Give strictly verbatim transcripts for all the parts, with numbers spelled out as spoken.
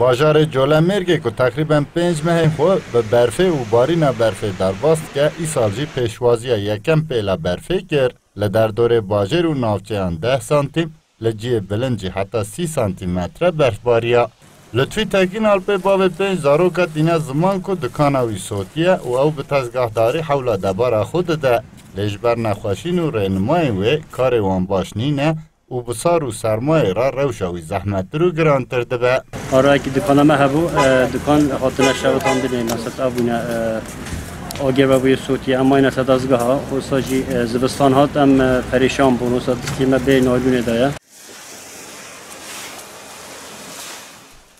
Bajarê Colemêrgê ku teqrîben pênc mehên xwe bi berfê û barîna berfê derbas dike, îsal jî pêşwaziya yekem pêla berfê kir. Li derdorê bajêr û navçeyan deh santîm, li cihê bilind jî heta sî santîmetre berf bariya. Lutfî Tekînalp ê bavê pênc zaroka tîne ziman ku dikana wî sotiye û ew bi tezgahdarî hewla debara xwe dide, lê ji ber nexweşîn û rênimayên wê karê wan baş nîne û bi sar û sermayê re rewşa wî zehmettir û girantir dibe. Arakî dikana me hebû, e, dikan hatine şewitandinê, mesela bûne, e, agir vebûye sotiye, em mayne ser dezgeha, wisa jî, e, zivistan hat, em, e, perêşan bûn, wisa distê me bê naylûnê de ye.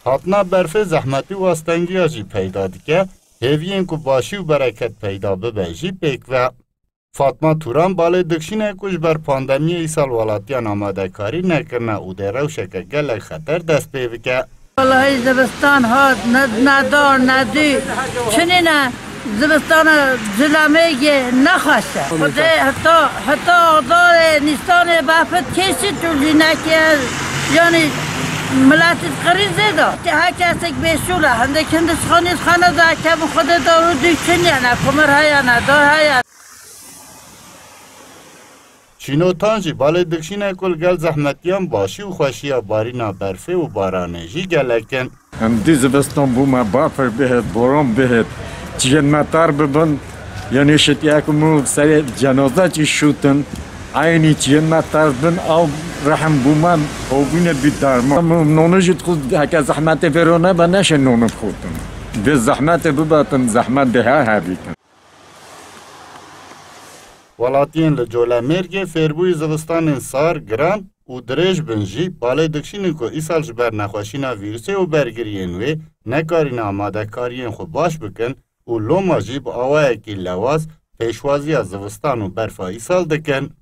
Hatina berfê zehmetî û astengiya jî peyda dike, hêviyên ku başî û bereket peyda bibe jî pêk ve. Fatma Turan balê dikşîne ku ji ber pandemiyê îsal welatiyan amadekarî nekirine û dê rewşeke gelek xeter dest pê bike. Wellahî zivistan hat, ne, ne dar, ne dû. Çinî ne, zivistana Colemêrgê nexweş e. Xwedê heta, heta Adarê, Nîsanê befit kêşî tu jî nekir. Yanî miletî qirîzê de. Her kesek bêşûl e. Hindek hin dişixanî xane de kevin Xwedê dar û dû çinî ne, kumir heye ne, dar heye. Çîno Tan jî balê dikşîne ku li gel zehmetiyan başî û xweşiya barîna berfê û baranê jî gelek in. Em dî zivistan bûme, bafir bihêt, boran bihêt, çiyên me tar bibin, yanî şitiye ku min serê cenaze jî şûtin, eynî çiyên me tar bin, ew rehim bûme, hobûne bî derman. Min nonê jî dixwest, heke zehmetê vêro nebe, neşe nonê bixwîtin. Dê zehmetê bibetin, zehmet dê her hebîtin. Welatiyên li Colemêrgê fêrbûyî zivistanên sar, giran û dirêj bin jî balê dikşînin ku îsal ji ber nexweşîna vîrusê û bergiriyên wê nekarîne amadekariyên xwe baş bikin û loma jî bi awayekî lewaz pêşwaziya zivistan û berfa îsal dikin.